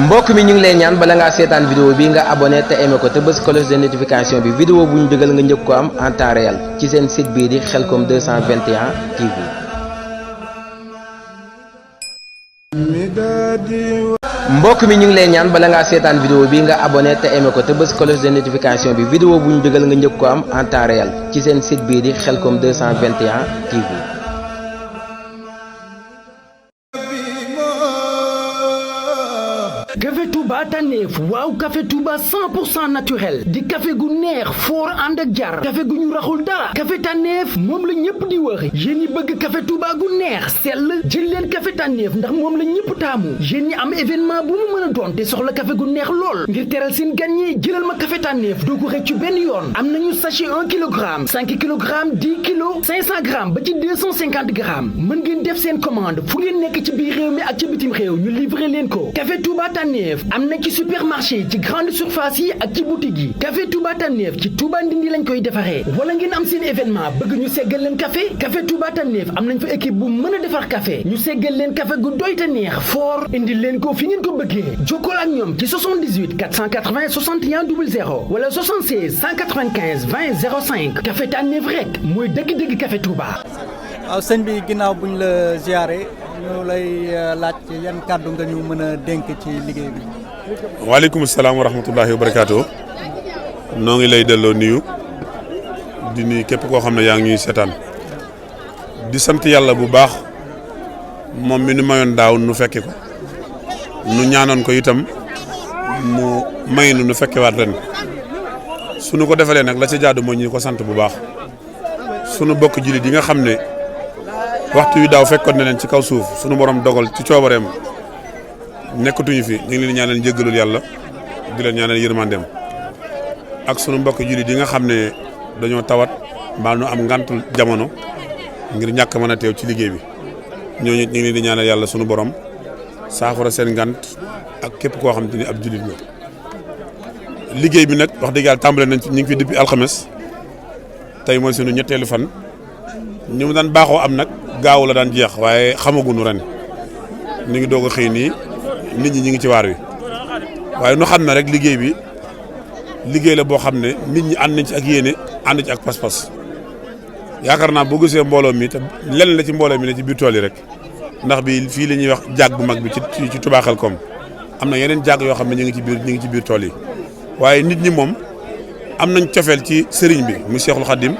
mbokk mi ñu ngi lay ñaan bala ngaa seetaan vidéo bi nga abonné te aimé ko te bës cloche de notification bi vidéo bu ñu dugal nga njëkk ko am en temps réel ci seen site bii di Khelcom 221 TV. mbokk mi ñu ngi lay ñaan bala ngaa seetaan vidéo bi nga abonné te aimé ko te bës cloche de notification bi vidéo bu ñu dugal nga njëkk ko am en temps réel ci seen site bii di Khelcom 221 TV. café Touba Tanéef waaw café Touba 100% naturel di café gu neex foor ànd ak jar café gu ñu raxul dara café Tanéef moom la ñëpp di wax yéen ñi bëgg café Touba gu neex sell jël leen café Tanéef ndax moom la ñëpp taamu yéen ñi am événement bu mu mën a doon te soxla café gu neex lool ngir teral seen gan ñi jëlal ma café Tanéef doo ko rëccu benn yoon am nañu sachet 1 kilogramme 5 kilogrammes 10 kilos 500 grammes ba ci 250 grammes mën ngeen def seen commande fu ngeen nekk ci biir réew mi ak ci bitim réew ñu livrer leen ko café Touba Tanéef am na ci supermarché ci grande surface yi ak ci boutique yi café Touba Tanéef ci Touba Ndindi lañ koy defaree wala ngeen am seen événement bëgg ñu seggal leen café Touba Tanéef am nañ fa équipe bu mën a defar café ñu seggal leen café gu doy te neex fort indi leen ko fi ngeen ko bëggee jokkoo ak ñoom ci 78 480 61 00 wala 76 195 20 05 café Tanéef rek mooy dëgg-dëgg café Touba. waaw sëñ bi ginnaaw buñ la ziaré ñu lay laaj yan kàddu nga ñu mën a dénk ci liggéey bi. waaleykum salaam wa rahmatullahi wa barakaatu. noo ngi lay delloo nuyu di nuyu képp koo xam ne yaa ngi ñuy seetaan di sant yàlla bu baax moom mi nu mayoon daaw nu fekke ko nu ñaanoon ko itam mu may nu fekkewaat ren sunu ko defalee nag la ca jaadu mooy ñu ko sant bu baax sunu bokk jullit yi nga xam ne waxtu wi daaw fekkoon na leen ci kaw suuf sunu borom dogal ci coobareem nekkatuñu fi ñu ngi leen ñaanal jéggalul yàlla di leen ñaanal yërmandeem ak sunu mbokk jullit yi nga xam ne dañoo tawat mbaa nu am ngantul jamono ngir ñàkk mën a teew ci liggéey bi ñooñu ñu ngi leen di ñaanal yàlla sunu borom saafara seen ngant ak képp koo xam te ni ab jullit nga liggéey bi nag wax dëgg yàlla tàmbale nañ ci ñu ngi fi depuis alxames tey mooy sunu ñetteelu fan ñu mu daan baaxoo am nag gaaw la daan jeex waaye xamaguñu ren ñu ngi doog a xëy nii nit ñi ñu ngi ci waar wi waaye nu xam ne rek liggéey bi liggéey la boo xam ne nit ñi ànd nañ ci ak yéene ànd ci ak pas-pas yaakaar naa boo gisee mbooloo mi te lenn la ci mbooloo mi ne ci biir tool yi rek ndax bi fii la ñuy wax jaag bu mag bi ci Touba Khelcom am na yeneen jaag yoo xam ne ñu ngi ci biir tool yi waaye nit ñi moom am nañ cofeel ci sëriñ bi mu Cheikhul Khadim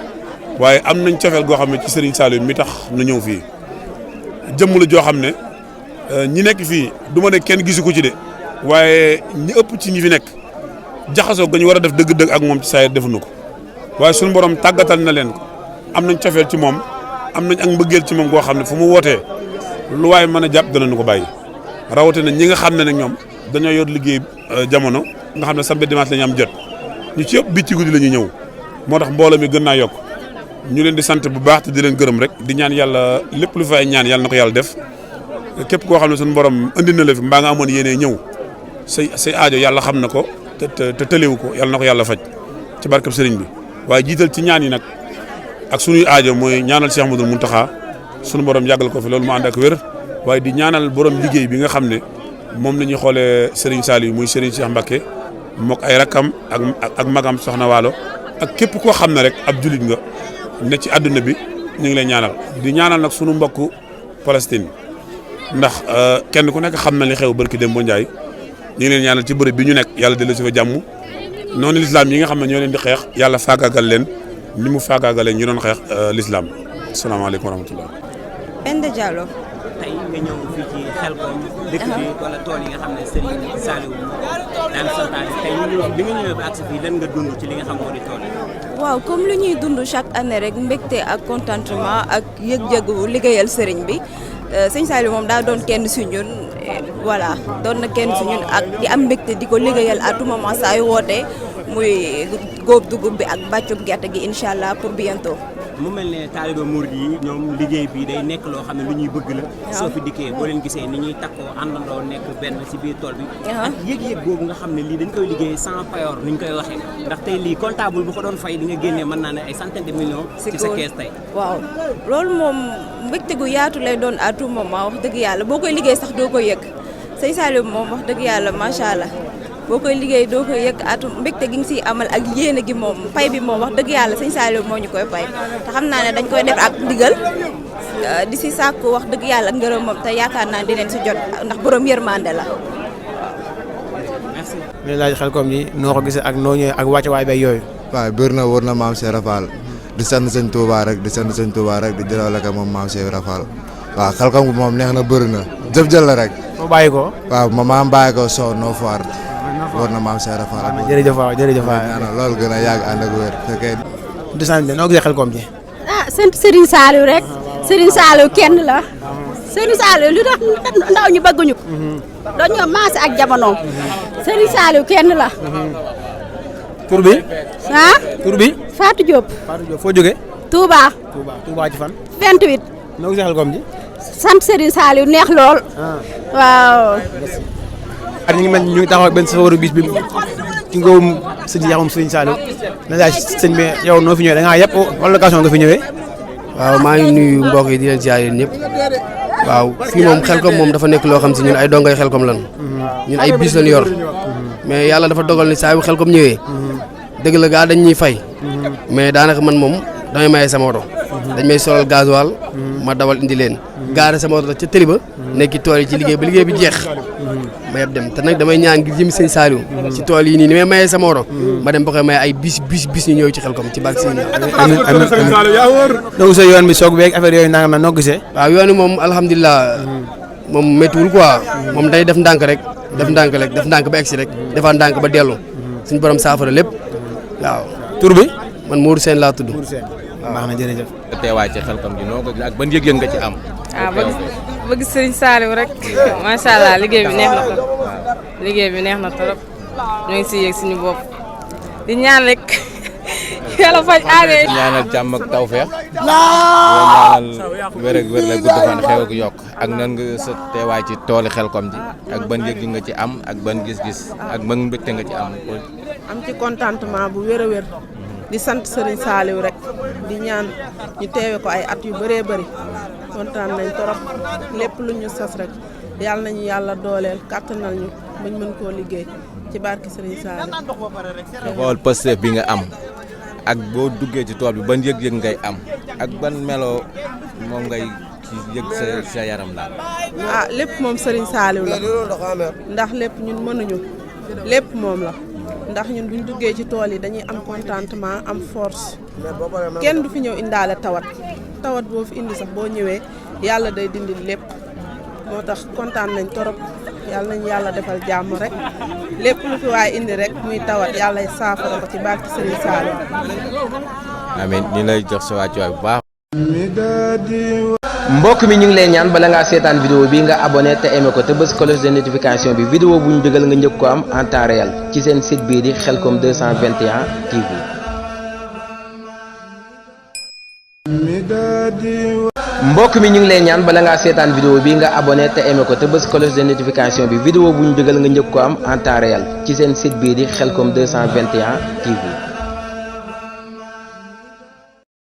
waaye am nañ cofeel goo xam ne ci sëriñ Saliou mi tax nu ñëw fii jëmm la joo xam ne ñi nekk fii du ma ne kenn gisu ko ci de waaye ñi ëpp ci ñi fi nekk jaxasoo ga ñu war a def dëgg-dëgg ak moom ci saa yi defuñu ko waaye suñu borom tàggatal na leen ko am nañ cofeel ci moom am nañ ak mbëggeel ci moom goo xam ne fu mu wootee lu waaye mën a jàpp danañu ko bàyyi rawatina ñi nga xam ne nag ñoom dañoo yor liggéey jamono nga xam ne samedi dimanche la ñu am jot ñu ci ëpp bi ci guddi la ñuy ñëw moo tax mbooloo mi gën naa yokk ñu leen di sant bu baax te di leen gërëm rek di ñaan yàlla lépp lu fay ñaan yàlla na ko yàlla def képp koo xam ne suñu borom indi na la fi mbaa nga amoon yéene ñëw say aajo yàlla xam na ko te tëlewu ko yàlla na ko yàlla faj ci barkab sëriñ bi waaye jiital ci ñaan yi nag ak suñuy aajo mooy ñaanal Cheikh Ahmadoul Mountakha suñu borom yàggal ko fi loolu mu ànd ak wér waaye di ñaanal borom liggéey bi nga xam ne moom la ñuy xoolee Serigne Saliou muy Serigne Cheikh Mbacké mook ay rakkam ak magam Soxna Waalo ak képp koo xam ne rek ab julit nga ne ci àdduna bi ñu ngi lay ñaanal di ñaanal nag sunu mbokku Palestine ndax kenn ku nekk xam na li xew barki Demba Ndiaye ñu ngi leen ñaanal ci bërëb bi ñu nekk yàlla dellu si fa jàmm noonu lislaam yi nga xam ne ñoo leen di xeex yàlla faagaagal leen ni mu faagaagalee ñu doon xeex lislaam asalaamaaleykum wa rahmatullah. Penda Diallo. tey nga ñëw fii ci Khelcom dëkk bi wala tool yi nga xam ne Serigne Saliou daan santaane tey bi nga ñëwee ba agsi fii lan nga dund ci li nga xam moo di tool yi. waaw comme lu ñuy dund chaque année rek mbégte ak contentement ak yëg-yëgu liggéeyal Serigne bi sëñ Saliou moom daa doon kenn si ñun voilà doon na kenn si ñun ak di am mbégte di ko liggéeyal à tout moment saa yu wootee muy góob dugub bi ak bàccub gerte gi incha allah pour bientôt. mu mel ne taaliba murid yi ñoom liggéey bi day nekk loo xam ne lu ñuy bëgg la. soo fi dikkee boo leen gisee ni ñuy takkoo àndandoo nekk benn ci biir tool bi. ak yëg-yëg boobu nga xam ne lii dañ koy liggéey sans payoor ni ñu koy waxee ndax tey lii comptable bu ko doon fay di nga génnee mën naa ne ay centaine de millions. ci sa kees tey. waaw loolu moom mbégte gu yaatu lay doon à tout moment wax dëgg yàlla boo koy liggéey sax doo ko yëg sëñ Saliou moom wax dëgg yàlla macha allah boo koy liggéey doo koy yëg atu mbégte gi nga siy amal ak yéene gi moom fay bi moom wax dëgg yàlla sëñ Saliou moo ñu koy fay te xam naa ne dañ koy def ak ndigal di si sàkku wax dëgg yàlla ngërëm moom te yaakaar naa dinañ si jot ndax borom yërmande la. merci. ñu laaj Xelcom ji noo ko gisee ak noo ñëwee ak wàcce waay bay yooyu. waaw bëri na wër na maam Cheikh Rafal di sant sëñ Touba rek di sant sëñ Touba rek di jëlale ko moom maam Cheikh Rafal waaw Xelcom bi moom neex na bëri na jëf-jël la rek. foo bàyyi ko. waaw ma maam bàyyi ko soo noo foire wër na maam Cheikh Rafal. jërëjëf waaw jërëjëf waaw. loolu gën a yàgg ànd ak wér fekkee. di sant noo gisee Xelcom ji. ah sant Serigne Saliou rek Serigne Saliou kenn la Serigne Saliou lu tax ndaw ñu bëgguñu ko dañoo maase ak jamonoom Serigne Saliou kenn la. tur bi. ah. tur bi. Fatou Diop. Fatou Diop foo jógee. Touba. Touba ci fan. 28. noo gisee Xelcom ji. sant Serigne Saliou neex lool. waaw. ñu ngi mel ñu ngi taxaw ak benn safaru bis bi ci ngóobum sëñ yaxum Serigne Saliou na laaj sëñ bi yow noo fi ñëwee da ngaa yëpp wala location nga fi ñëwee. waaw maa ngi nuyu mbokk yi di leen ziar yéen ñëpp waaw fii moom Xelcom moom dafa nekk loo xam si ñun ay dongay Xelcom lan ñun ay bis lañ yor mais yàlla dafa dogal ni saa yu Xelcom ñëwee dëgg la gaa dañ ñuy fay mais daanaka man moom damay maye sama oto dañ may solal gasoil ma dawal indi leen gaare sama oto ca tëli ba nekki tool yi ci liggéey ba liggéey bi jeex ma yeb dem te nag damay ñaan ngir jëm sëñ Saliou ci tool yi nii ni may mayee sama oto ma dem ba koy maye ay bis ñu ñëw ci Xelcom ci barke sëñ donc sa yoon bi soog beeg affaire yooyu nangam na noo gisee. waaw yoon wi moom alhamdulilah moom méttiwul quoi moom day def ndànk rek def ndànk ba egsi rek defaat ndànk ba dellu suñu borom saafara lépp waaw. tur bi. man Modou Sène laa tudd. baax na jërëjëf. teewaay ci Xelcom gi noo ko ak ban yëg-yëg nga ci am. bëgg Serigne Saliou rek macha allah liggéey bi neex na trop liggéey bi neex na trop ñu ngi siy yëg suñu bopp di ñaan rek yàlla faj aajo yi. ñaanal jàmm ak tawfeex. ñaanal wér ak wér la gudd fan xew ak yokk ak nan nga sa teewaay ci tooli Xelcom ji ak ban yëg nga ci am ak ban gis-gis ak ban mbégte nga ci am. am ci contentement bu wér a wér di sant Serigne Saliou rek di ñaan ñu teewe ko ay at yu bëree bëri kontaan nañ torop lépp lu ñu sas rek yàlla nañu yàlla dooleel kàttanal ñu bañ mën koo liggéey ci barke Serigne Saliou. xool Pastef bi nga am ak boo duggee ci tool bi ban yëg-yëg ngay am ak ban melo moom ngay ci yëg sa yaram daal. ah lépp moom Serigne Saliou la ndax lépp ñun mënuñu lépp moom la. ndax ñun buñ duggee ci tool yi dañuy am contentement am force kenn du fi ñëw indaale tawat boo fi indi sax boo ñëwee yàlla day dindi lépp moo tax kontaan nañ torop yàlla nañ yàlla defal jàmm rek lépp lu fi waaye indi rek muy tawat yàlla saafara ko ci barke Serigne Saliou. amiin ñu lay jox sa wàccuwaay bu baax. mbokk mi ñu ngi lay ñaan bala ngaa seetaan vidéo bi nga abonné te aimé ko te bës cloche de notification bi vidéo bu ñu dugal nga njëkk ko am en temps réel ci seen site bii di Xelcom 221 TV. mbokk mi ñu ngi lay ñaan bala ngaa seetaan vidéo bi nga abonné te aimé ko te bës cloche de notification bi vidéo bu ñu dugal nga njëkk ko am en temps réel ci seen site bii di Xelcom 221 TV.